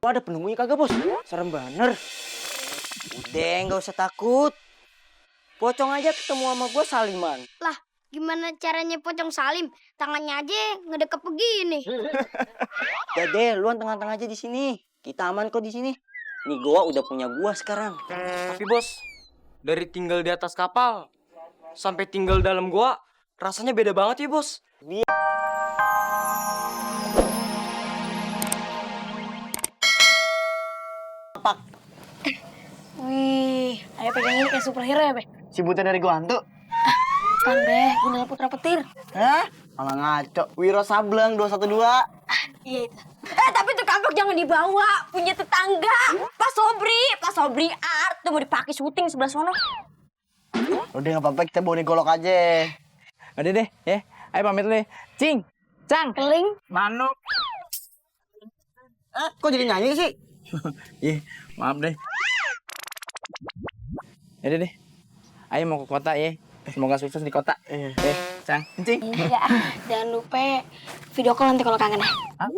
Ada penemunya kagak, Bos? Serem bener. Udah, nggak usah takut. Pocong aja ketemu sama gue saliman. Lah, gimana caranya Pocong salim? Tangannya aja ngedekap begini. Dede, luan tengah-tengah aja di sini. Kita aman kok di sini. Nih gua udah punya gua sekarang. Tapi bos, dari tinggal di atas kapal sampai tinggal dalam gua, rasanya beda banget ya bos. Wih, ayo pegang ini kayak superhero ya, Be? Si buta dari gua hantu. Kan, Be, Gundala Putra Petir. Hah? Malah ngaco. Wiro Sableng 212. Iya itu. Tapi tuh kampung jangan dibawa, punya tetangga. Pak Sobri art tuh mau dipakai syuting sebelah sono. Udah nggak apa-apa, kita bawa golok aja. Udah deh, ya. Ayo pamit deh. Cing, Cang, Keling. Manuk. Kok jadi nyanyi sih? Ih, maaf deh. Udah deh. Ayo mau ke kota ya. Semoga sukses di kota. Cang, Cing. Iya, jangan lupa video call nanti kalau kangen ya. Hah?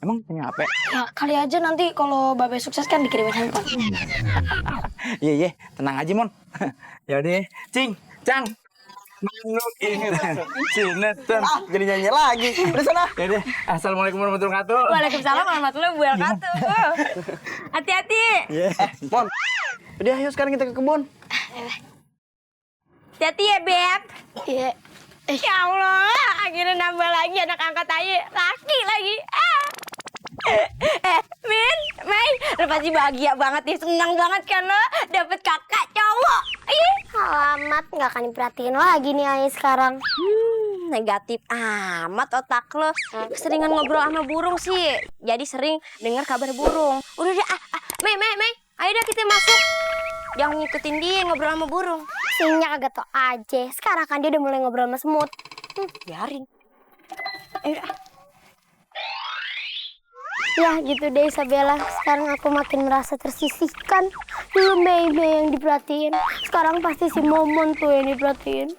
Emang punya HP? Ya, kali aja nanti kalau Babe sukses kan dikirimin handphone. Iya, tenang aja, Mon. Ya udah, Cing, Cang. Manuk ini sinetron. Jadi nyanyi lagi. Udah sana. Ya udah, assalamualaikum warahmatullahi wabarakatuh. Waalaikumsalam warahmatullahi wabarakatuh. Hati-hati. Mon. Udah, ayo sekarang kita ke kebun. Hati-hati ya, Beb. Iya. Ya Allah, akhirnya nambah lagi anak angkat aja. Laki lagi. Min, Mai, lo pasti bahagia banget nih. Senang banget kan lo dapet kakak cowok. Alamat, nggak akan diperhatiin lagi nih Ai sekarang. Negatif amat otak lo. Keseringan ngobrol sama burung sih. Jadi sering dengar kabar burung. Udah deh, Mei. Ayo dah kita masuk. Jangan ngikutin dia ngobrol sama burung. Sinya agak tau aja. Sekarang kan dia udah mulai ngobrol sama semut. Biarin. Ayo dah. Ya gitu deh Isabella. Sekarang aku makin merasa tersisihkan. Dulu Mei yang diperhatiin. Sekarang pasti si Momon tuh yang diperhatiin.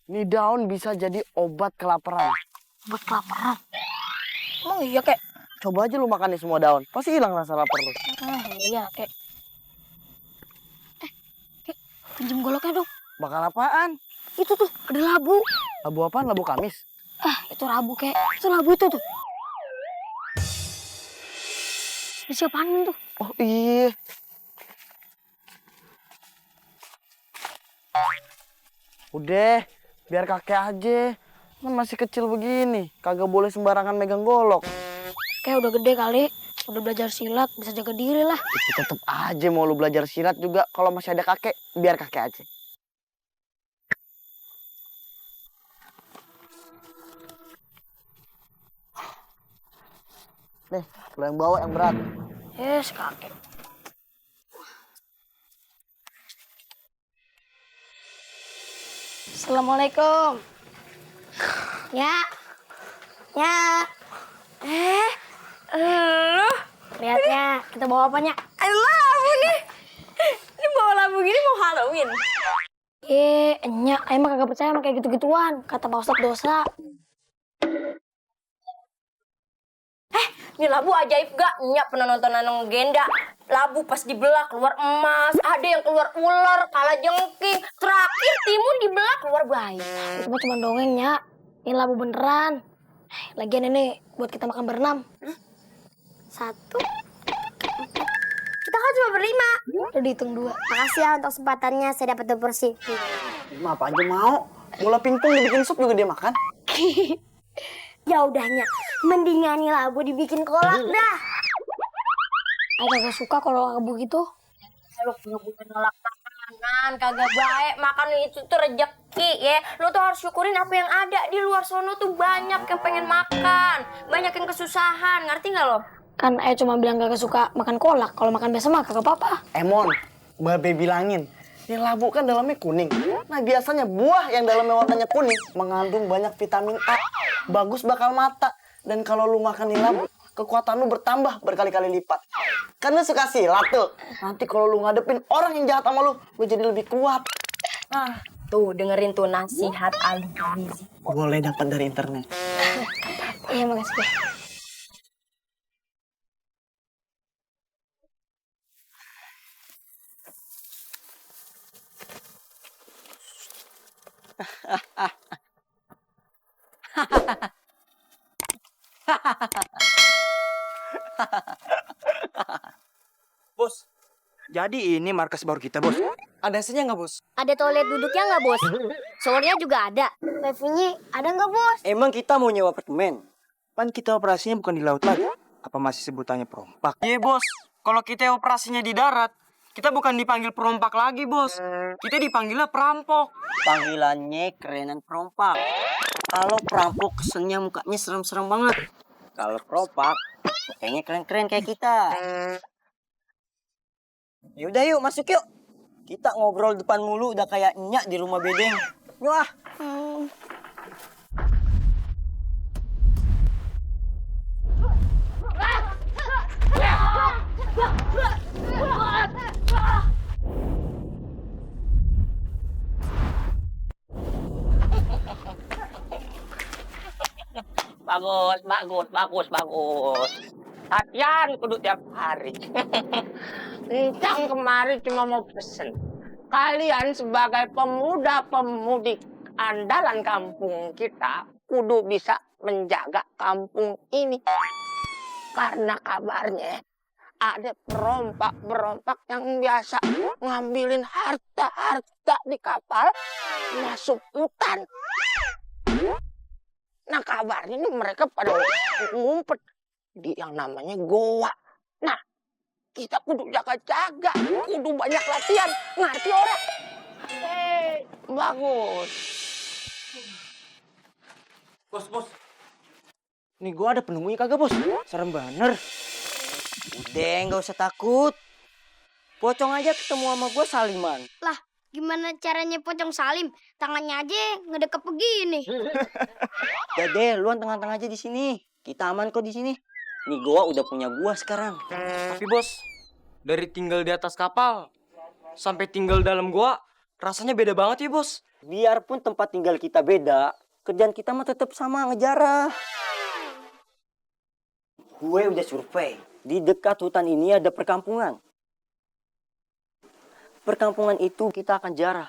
Ini daun bisa jadi obat kelaparan. Buat kelaparan. Emang iya, Kek? Coba aja lu makan nih semua daun. Pasti hilang rasa lapar lu. Iya, Kek. Kek, pinjem goloknya dong. Bakal apaan? Itu tuh, ada labu. Labu apaan? Labu Kamis? Itu labu, Kek. Itu labu itu tuh. Ini siapaan tuh? Oh iya. Udah, biar kakek aja. Kan masih kecil begini. Kagak boleh sembarangan megang golok. Kayak udah gede kali. Udah belajar silat, bisa jaga diri lah. Tetep aja mau lu belajar silat juga. Kalau masih ada kakek, biar kakek aja. Nih, lu yang bawa yang berat. Yes, kakek. Assalamualaikum. Ya. Lo, Lihat ya, kita bawa apanya? labu nih. Ini bawa labu gini mau Halloween. Enyak, emang kagak percaya sama kayak gitu-gituan. Kata Pak Ustadz dosa. Ini labu ajaib gak? Nyak pernah nonton Nanong Genda. Labu pas dibelah keluar emas. Ada yang keluar ular, kala jengking. Terakhir timun dibelah keluar bayi. Itu mah cuma dongeng, Nyak. Ini labu beneran. Lagian ini buat kita makan berenam. 1, 4. Kita kan cuma berlima. Udah dihitung 2. Makasih ya untuk kesempatannya. Saya dapat 2 porsi. Emang apa aja mau. Bola pingpong dibikin sup juga dia makan. Ya udahnya, mendingan nih labu dibikin kolak dah. Aku gak suka kalau labu gitu. Lo punya nolak makanan, kagak baik. Makan itu tuh rejeki ya. Lo tuh harus syukurin apa yang ada. Di luar sono tuh banyak yang pengen makan. Banyak yang kesusahan, ngerti gak lo? Kan Ayah cuma bilang gak suka makan kolak. Kalau makan biasa mah kagak apa-apa. Emon, Babe bilangin. Ini labu kan dalamnya kuning. Nah biasanya buah yang dalamnya warnanya kuning mengandung banyak vitamin A. Bagus bakal mata. Dan kalau lu makan ini labu, kekuatan lu bertambah berkali-kali lipat. Kan lu suka silat tuh. Nanti kalau lu ngadepin orang yang jahat sama lu jadi lebih kuat. Nah, Tuh, dengerin tuh nasihat Ali Tarmizi. Boleh dapat dari internet. Iya, makasih Be. Bos, jadi ini markas baru kita, Bos. Ada AC-nya nggak, Bos? Ada toilet duduknya nggak, Bos? Showernya juga ada. TV-nya ada nggak, Bos? Emang kita mau nyewa apartemen? Kan kita operasinya bukan di laut lagi. Apa masih sebutannya perompak? Iya, Bos. Kalau kita operasinya di darat, kita bukan dipanggil perompak lagi, Bos. Kita dipanggilnya perampok. Panggilannya kerenan perompak. Kalau perampok kesannya mukanya serem-serem banget. Kalau perompak kayaknya keren-keren kayak kita. Yaudah yuk masuk yuk. Kita ngobrol depan mulu udah kayak nyak di rumah bedeng. Yuk ah. Bagus, bagus, bagus, bagus. Latihan kudu tiap hari. Encang kemari cuma mau pesen. Kalian sebagai pemuda-pemudi andalan kampung kita kudu bisa menjaga kampung ini. Karena kabarnya ada perompak-perompak yang biasa ngambilin harta-harta di kapal masuk hutan. Nah kabarnya nih mereka pada ngumpet di yang namanya goa. Nah kita kudu jaga-jaga, kudu banyak latihan, ngerti orang? Bagus. Bos. Nih gua ada penunggunya kagak, Bos? Serem bener. Udah nggak usah takut. Pocong aja ketemu sama gue Saliman. Lah, gimana caranya pocong Salim? Tangannya aja ngedekap begini. Dede, lu tengah-tengah aja di sini. Kita aman kok di sini. Nih goa udah punya gua sekarang. Tapi, Bos, dari tinggal di atas kapal sampai tinggal dalam gua, rasanya beda banget ya, Bos. Biarpun tempat tinggal kita beda, kerjaan kita mah tetap sama, ngejarah. Gue udah survei. Di dekat hutan ini ada perkampungan. Perkampungan itu kita akan jarah.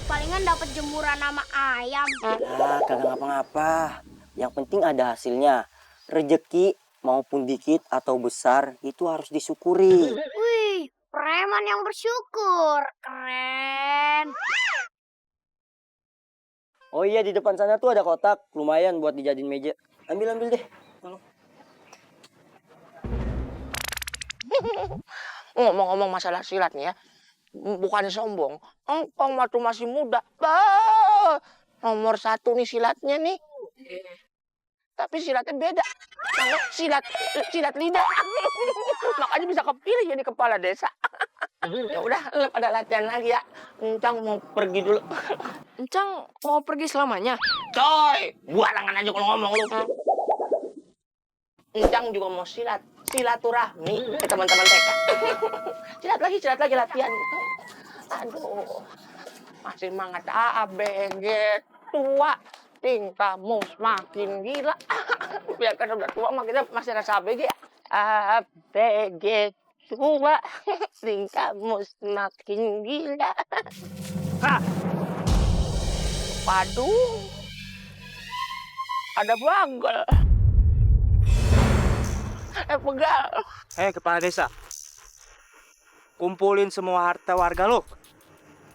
Palingan dapat jemuran sama ayam. Ah, kagak ngapa-ngapa. Yang penting ada hasilnya. Rezeki maupun dikit atau besar itu harus disyukuri. Wih, preman yang bersyukur. Keren. Oh iya, di depan sana tuh ada kotak. Lumayan buat dijadiin meja. Ambil deh. Tolong. Ngomong-ngomong masalah silat nih ya, bukan sombong. Engkong waktu masih muda, bah, nomor 1 nih silatnya nih. Tapi silatnya beda. Karena silat lidah. Makanya bisa kepilih jadi kepala desa. Ya udah, lu pada latihan lagi ya. Encang mau pergi dulu. Encang mau pergi selamanya? Coy, buarangan aja kalau ngomong lu. Encang juga mau silaturahmi ke teman-teman TK. Silat lagi latihan. Aduh, masih semangat ABG tua, tingkahmu semakin gila. Biar kan udah tua mah kita masih rasa ABG ya. ABG tua, tingkahmu semakin gila. Hah. Waduh, ada bagel. Pegal. Kepala desa. Kumpulin semua harta warga lu.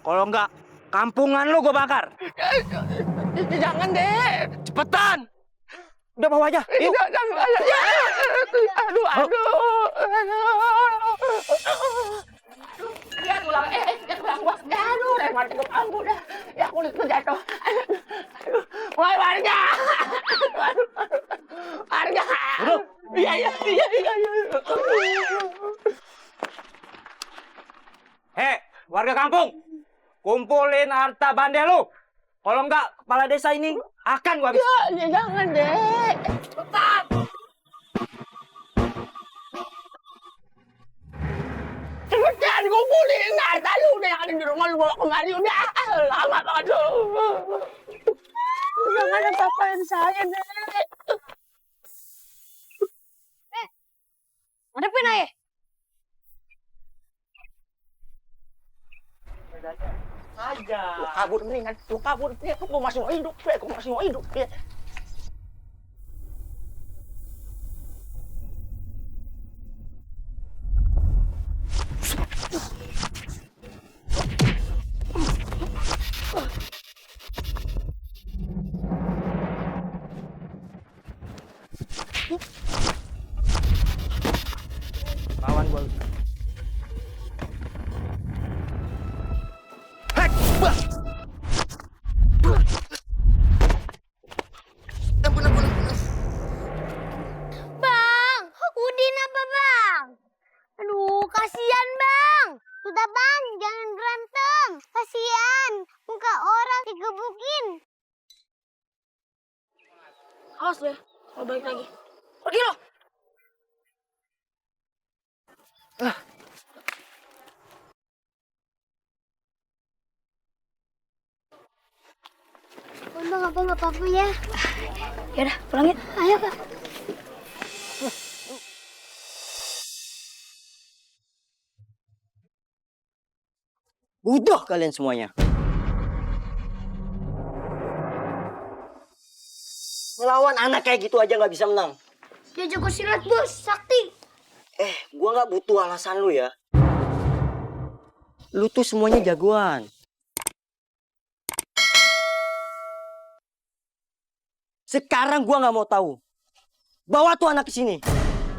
Kalau enggak, kampungan lu gua bakar. Jangan deh. Cepetan. Udah bawa aja. Yuk. Aduh. Ya tulang, gua. Aduh, mati kepala dah. Ya kulit gua jatuh. Aduh. Woi warga. Warga. Iya. Warga kampung. Kumpulin harta bandel lu. Kalau enggak, kepala desa ini akan gua habis. Ya, jangan deh. Tetap. Cepetan kumpulin harta lu deh. yang ada di rumah lu bawa kemari udah lama banget lu. Jangan apa-apain saya, Nek. Hadapin aja. Lu kabur mendingan, lu kabur. Ya, aku masih mau hidup, aku masih mau hidup. Ya. Lawan gua. Bang, Udin apa bang? Aduh, kasihan bang. Sudah bang, jangan berantem. Kasihan, muka orang digebukin. Awas lu ya, kalau balik lagi. Pergi lo. Bang, apa nggak apa-apa ya? Yaudah, pulangin. Ayo kak. Bodoh kalian semuanya. Ngelawan anak kayak gitu aja nggak bisa menang. Dia jago silat bos, sakti. Gua nggak butuh alasan lu ya. Lu tuh semuanya jagoan. Sekarang gua nggak mau tahu. Bawa tuh anak ke sini.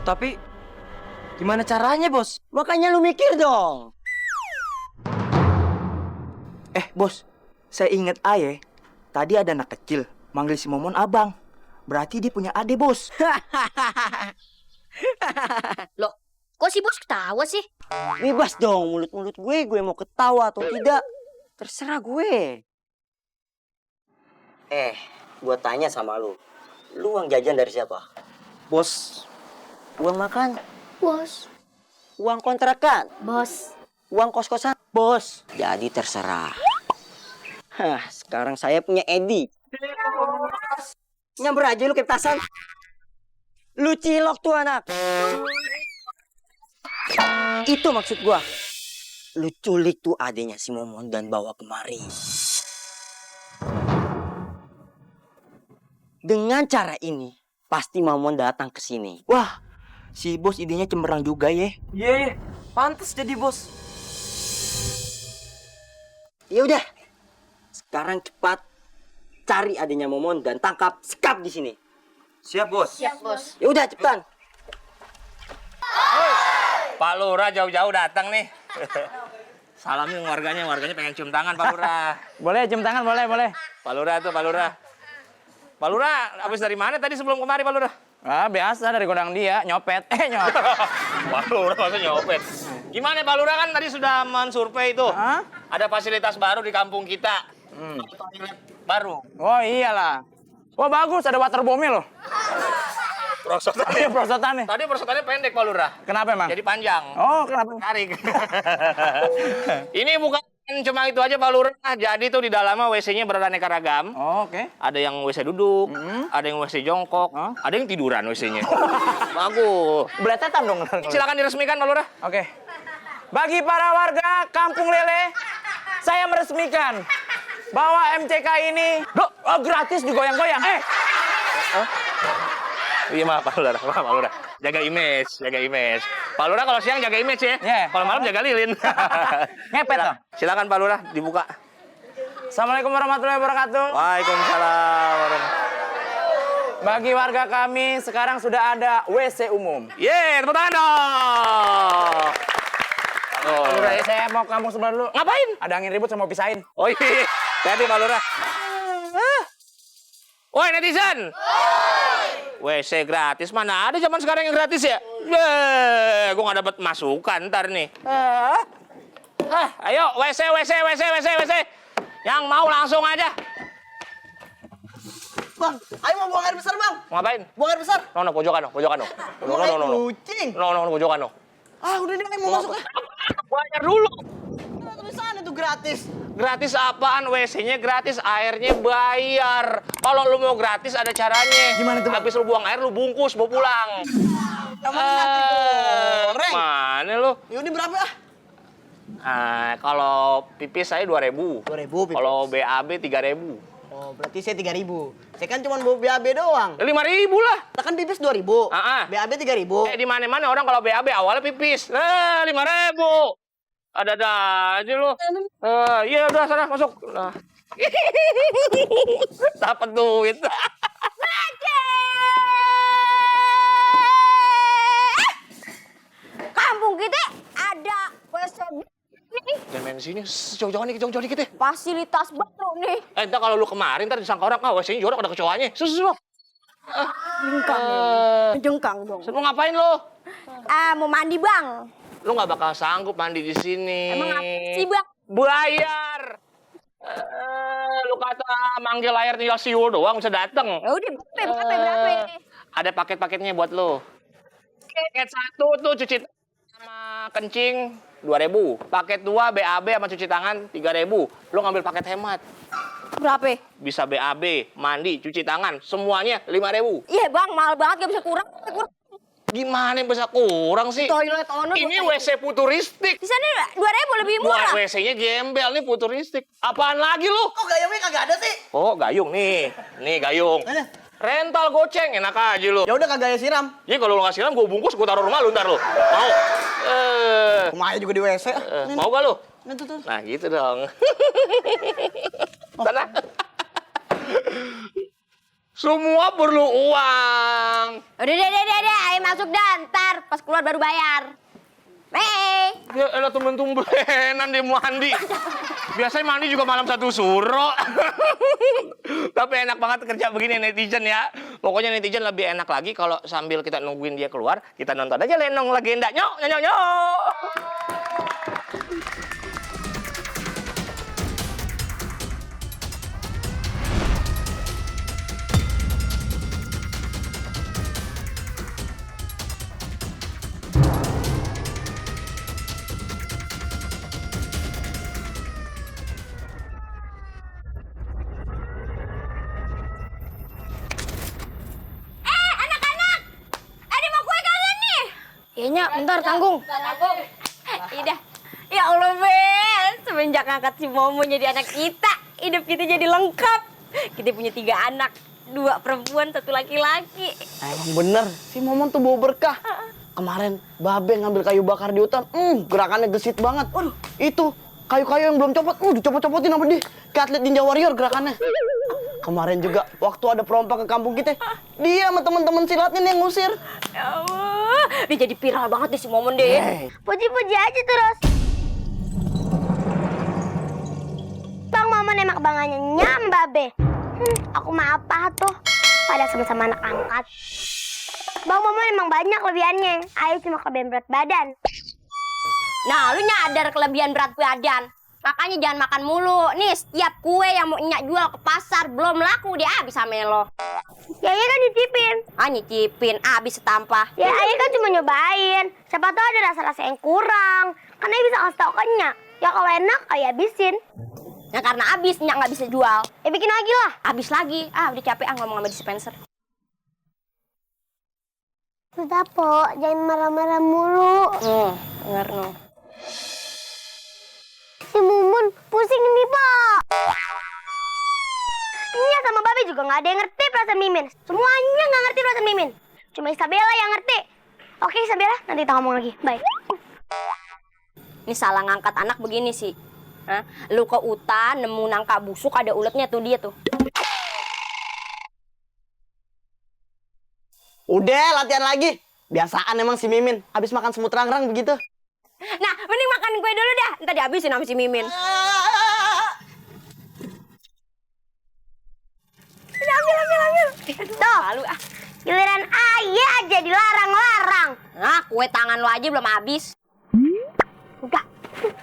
Tapi gimana caranya, Bos? Makanya lu mikir dong. Bos, saya inget Aye. Tadi ada anak kecil manggil si Momon abang. Berarti dia punya adik, Bos. Loh, kok si bos ketawa sih? Bebas dong mulut-mulut gue mau ketawa atau tidak. Terserah gue. Gue tanya sama lu. Lu uang jajan dari siapa? Bos, Uang makan? Bos, Uang kontrakan? bos. Uang kos-kosan? Bos. Jadi terserah. Sekarang saya punya Edi. Nyamber aja lu ke petasan. Lu cilok tuh anak. Itu maksud gua. Lu culik tuh adenya si Momon dan bawa kemari. Dengan cara ini, pasti Momon datang ke sini. wah, si Bos idenya cemerlang juga ya. Iya, pantas jadi Bos. Ya udah. Sekarang cepat cari adanya Momon dan tangkap sekap di sini. Siap, Bos. Ya udah cepetan. Pak Lurah jauh-jauh datang nih. Salamin warganya pengen cium tangan Pak Lurah. Boleh cium tangan, boleh. Pak Lurah tuh, Pak Lurah. Pak Lurah, habis dari mana tadi sebelum kemari Pak Lurah? Ah, biasa dari godang dia, nyopet. Nyopet. Pak Lurah masa nyopet? Gimana Pak Lurah kan tadi sudah mensurvei itu. Hah? Ada fasilitas baru di kampung kita. Toilet baru. Oh iyalah. Wah bagus, ada waterbombnya loh. Prosotannya. Prosotannya. Tadi prosotannya pendek Pak Lurah. Kenapa emang? Jadi panjang. Oh, kenapa? Tarik. Ini bukan cuma itu aja Pak Lurah. Jadi tuh di dalamnya WC-nya beraneka ragam. Oh, oke. Ada yang WC duduk, ada yang WC jongkok, ada yang tiduran WC-nya. Bagus. Beletetan dong. Silakan diresmikan Pak Lurah. Oke. Bagi para warga Kampung Lele, saya meresmikan bahwa MCK ini gratis digoyang-goyang. Iya maaf Pak Lurah, maaf Pak Lurah. Jaga image. Pak Lurah kalau siang jaga image ya. Yeah. Kalau malam jaga lilin. Ngepet dong. Silakan Pak Lurah dibuka. Assalamualaikum warahmatullahi wabarakatuh. Waalaikumsalam. Bagi warga kami sekarang sudah ada WC umum. Yeay, tepuk tangan dong. Oh, Lurah, saya mau ke kampung sebelah dulu. ngapain? Ada angin ribut, saya mau pisahin. Oh iya, hati Pak Lurah. Woi netizen. WC gratis, mana ada zaman sekarang yang gratis ya? Gue nggak dapat masukan ntar nih. Ayo WC. Yang mau langsung aja. Bang, ayo mau buang air besar bang. Mau ngapain? Buang air besar. No, pojokan no. Buang air kucing. No, pojokan no. Ah udah nih mau masuk ya. Buang air dulu. Tulisan itu tuh gratis? Gratis apaan? WC-nya gratis, airnya bayar. Kalau lu mau gratis ada caranya. Gimana tuh, Bang? Habis lu buang air, lu bungkus, bawa pulang. Emang nasi goreng? Mana lu? Yaudah berapa ah? Kalau pipis saya 2.000. 2.000 pipis. Kalau BAB 3.000. Oh, berarti saya 3.000. Saya kan cuma bawa BAB doang. 5.000 lah. Kita kan pipis 2.000. BAB 3.000. Di mana-mana orang kalau BAB awalnya pipis. 5.000. Ada-ada aja lu. Iya udah sana masuk. Nah. Dapat duit. Kampung kita ada WC nih. Jangan main di sini. Jauh-jauh dikit ya. Fasilitas baru nih. Entar kalau lu kemarin ntar disangka orang, WC-nya jorok ada kecoanya. Susu. Jengkang dong. Mau ngapain lu? Mau mandi bang. Lu nggak bakal sanggup mandi di sini. Emang apa sih bang? Bayar. Lu kata manggil air tinggal siul doang bisa dateng. Ya udah berapa? Ada paket-paketnya buat lu. Paket 1 tuh cuci sama kencing 2.000. Paket 2 BAB sama cuci tangan 3.000. Lu ngambil paket hemat. Berapa? Bisa BAB, mandi, cuci tangan, semuanya 5.000. Iya bang, mahal banget gak bisa kurang. Gimana yang bisa kurang sih? Toilet owner. Ini WC futuristik. Di sana 2.000 lebih murah. WC-nya gembel nih futuristik. Apaan lagi lu? Kok gayungnya kagak ada sih? Oh, gayung nih. Nih gayung. Mana? Rental goceng, enak aja lu. Ya udah kagak ya siram. Ya kalau lu nggak siram, gue bungkus, gue taruh rumah lu ntar lu. Mau? Kumaya juga di WC. Mau gak lu? Nah, tuh. Nah gitu dong. Sana. Semua perlu uang. Udah, ayo masuk dah. Ntar pas keluar baru bayar. Ya elah tumben-tumbenan dia mandi. Biasanya mandi juga malam 1 suro. Tapi enak banget kerja begini netizen ya. Pokoknya netizen lebih enak lagi kalau sambil kita nungguin dia keluar, kita nonton aja Lenong Legenda. Nyok. Kayaknya bentar tanggung. Udah. Ya Allah, Ben. Semenjak ngangkat si Momo jadi anak kita, hidup kita jadi lengkap. Kita punya 3 anak, 2 perempuan, 1 laki-laki. Emang bener, si Momon tuh bawa berkah. Kemarin Babe ngambil kayu bakar di hutan, gerakannya gesit banget. Itu kayu-kayu yang belum copot, dicopot-copotin sama dia. Kayak atlet Ninja Warrior gerakannya. Kemarin juga waktu ada perompak ke kampung kita, dia sama teman-teman silatnya nih yang ngusir. Ya Allah, dia jadi viral banget deh si Momon deh. Puji-puji aja terus. Bang Momon emak bangannya nyambabe. Aku mah apa tuh? Pada sama-sama anak angkat. Bang Momon emang banyak kelebihannya. Ayo cuma kelebihan berat badan. Nah, lu nyadar kelebihan berat badan. Makanya jangan makan mulu. Nih, setiap kue yang mau Nyak jual ke pasar belum laku dia habis sama lo. Ya iya kan nyicipin. Nyicipin, habis setampah. Ya Ayah kan cuma nyobain. Siapa tahu ada rasa-rasa yang kurang. Kan Ayah bisa kasih tau ke Nyak. Ya kalau enak Ayah habisin. Ya karena habis Nyak nggak bisa jual. Ya bikin lagi lah. Habis lagi. Udah capek ngomong sama dispenser. Sudah, Po. Jangan marah-marah mulu. Denger no. Si Mumun pusing nih, Pak. Nya sama Babe juga nggak ada yang ngerti perasaan Mimin. Semuanya nggak ngerti perasaan Mimin. Cuma Isabella yang ngerti. Oke, Isabella, nanti kita ngomong lagi. Bye. Ini salah ngangkat anak begini sih. Hah? Lu ke hutan nemu nangka busuk ada uletnya tuh dia tuh. Udah, latihan lagi. Biasaan emang si Mimin, habis makan semut rangrang begitu. Nah, mending makan kue dulu dah. Ntar dihabisin sama si Mimin. Ambil. Tuh, giliran Ayah aja dilarang-larang. Nah, kue tangan lo aja belum habis. Udah.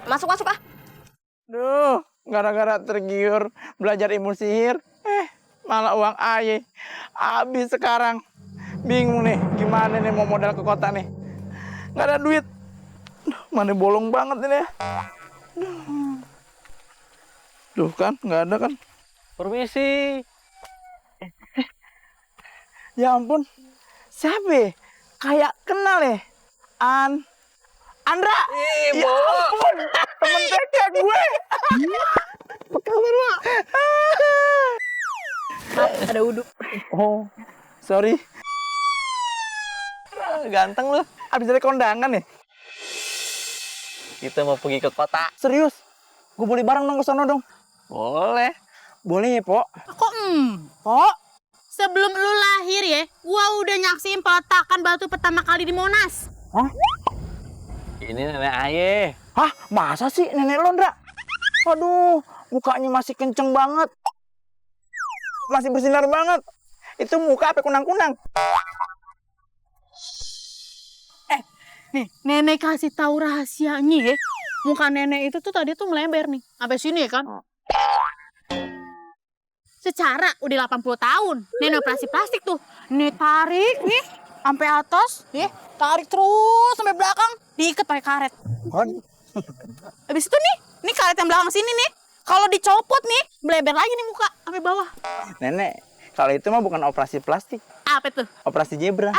Masuk ah. Duh, gara-gara tergiur belajar ilmu sihir, malah uang ayah habis sekarang. Bingung nih, gimana nih mau modal ke kota nih? Nggak ada duit. Duh, mana bolong banget ini ya. Tuh kan, nggak ada kan? Permisi. Ya ampun, siapa ya? Kayak kenal ya? Andra! Ya ampun, temen TK gue! Apa kabar, Mak? Ada uduk. Oh, sorry. Ganteng lu. Abis dari kondangan ya? Kita mau pergi ke kota. Serius? Gue boleh bareng dong ke sono dong? Boleh. Boleh ya, Pok? Kok Pok? Sebelum lu lahir ya, gua udah nyaksiin peletakan batu pertama kali di Monas. Hah? Ini nenek Aye. Hah? Masa sih nenek lo, Ndra? Aduh, mukanya masih kenceng banget. Masih bersinar banget. Itu muka apa kunang-kunang? Nih, nenek kasih tahu rahasianya ya. Muka nenek itu tuh tadi tuh melebar nih. Sampai sini ya kan? Secara udah 80 tahun. Nenek operasi plastik tuh. Nih tarik nih sampai atas, ya. Tarik terus sampai belakang, diikat pakai karet. Habis itu nih karet yang belakang sini nih. Kalau dicopot nih, melebar lagi nih muka sampai bawah. Nenek, kalau itu mah bukan operasi plastik. Apa tuh? Operasi zebra.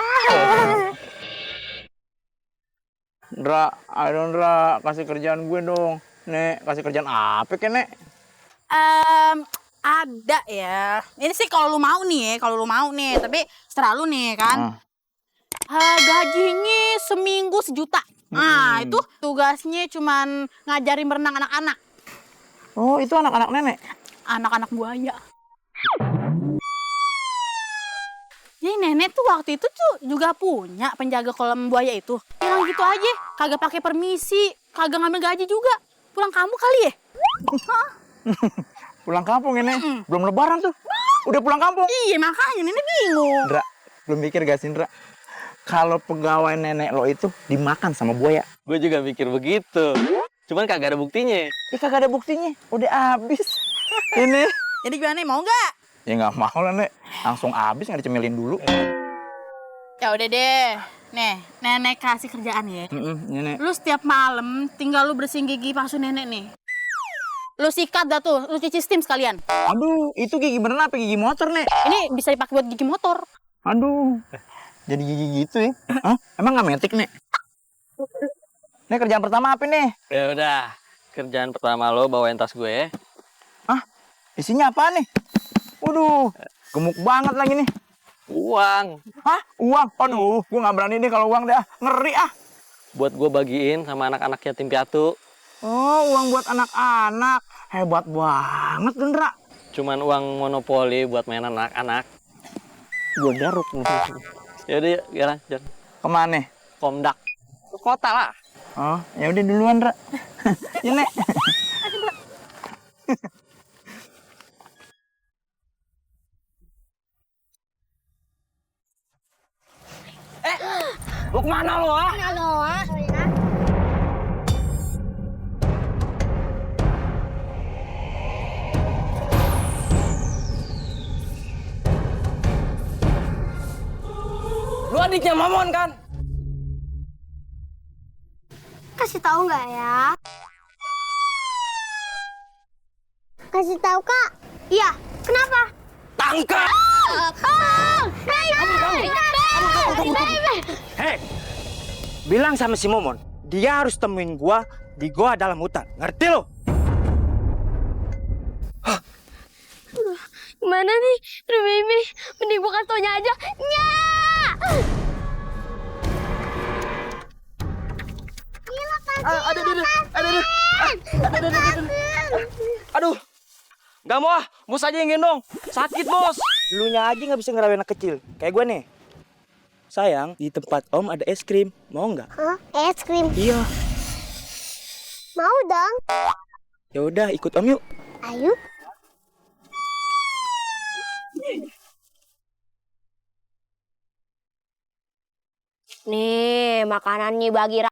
Ndra, ayo Ndra, kasih kerjaan gue dong. Nek, kasih kerjaan apa ke, Nek? Ada ya. Ini sih kalau lu mau nih ya, tapi seterah lu nih kan. Gajinya seminggu 1 juta. Nah, itu tugasnya cuman ngajarin berenang anak-anak. Oh, itu anak-anak nenek? Anak-anak buaya. Jadi nenek tuh waktu itu tuh juga punya penjaga kolam buaya itu. Hilang gitu aja, kagak pakai permisi, kagak ngambil gaji juga. Pulang kamu kali ya? Pulang kampung ini, belum lebaran tuh. Udah pulang kampung. Iya, makanya nenek bingung. Ndra, belum mikir gak sih, Ndra? Kalau pegawai nenek lo itu dimakan sama buaya. Gue juga mikir begitu. Cuman kagak ada buktinya. Ya kagak ada buktinya, udah habis. Ini. Jadi gimana, mau nggak? Ya nggak mau lah, Nek. Langsung habis, nggak dicemilin dulu. Ya udah deh. Nih, nenek kasih kerjaan ya. Nenek. Lu setiap malam tinggal lu bersihin gigi palsu nenek nih. Lu sikat dah tuh, lu cuci steam sekalian. Aduh, itu gigi beneran apa gigi motor, Nek? Ini bisa dipakai buat gigi motor. Aduh, jadi gigi gitu ya? Hah? Emang nggak metik, Nek? Nek, kerjaan pertama apa nih? Ya udah. Kerjaan pertama lo bawain tas gue. Hah? Isinya apa nih? Waduh, gemuk banget lagi nih. Uang. Hah? Uang? Aduh, gue nggak berani deh kalau uang deh. Ngeri ah. Buat gue bagiin sama anak-anak yatim piatu. Oh, uang buat anak-anak. Hebat banget, Dendra. Cuman uang monopoli buat mainan anak-anak. Gue garuk nih. Yaudah, yuk, jalan. Kemana? Komdak. Ke kota lah. Oh, ya udah duluan, Dra. Ya, Nek. Lu kemana lo, ah? Lu adiknya Mamon kan? Kasih tahu nggak ya? Kasih tahu, Kak. Iya, kenapa? Tangkap! Hei, bilang sama si Momon, dia harus temuin gua di goa dalam hutan. Ngerti lo? Gimana nih? Aduh, Mimi, mending bukan taunya aja. Nya! Aduh, nggak mau ah, bos aja yang gendong. Sakit bos. Lu nya aja nggak bisa ngerawain anak kecil. Kayak gue nih. Sayang, di tempat Om ada es krim. Mau nggak? Hah? Es krim? Iya. Mau dong. Ya udah, ikut Om yuk. Ayo. Nih, makanannya bagi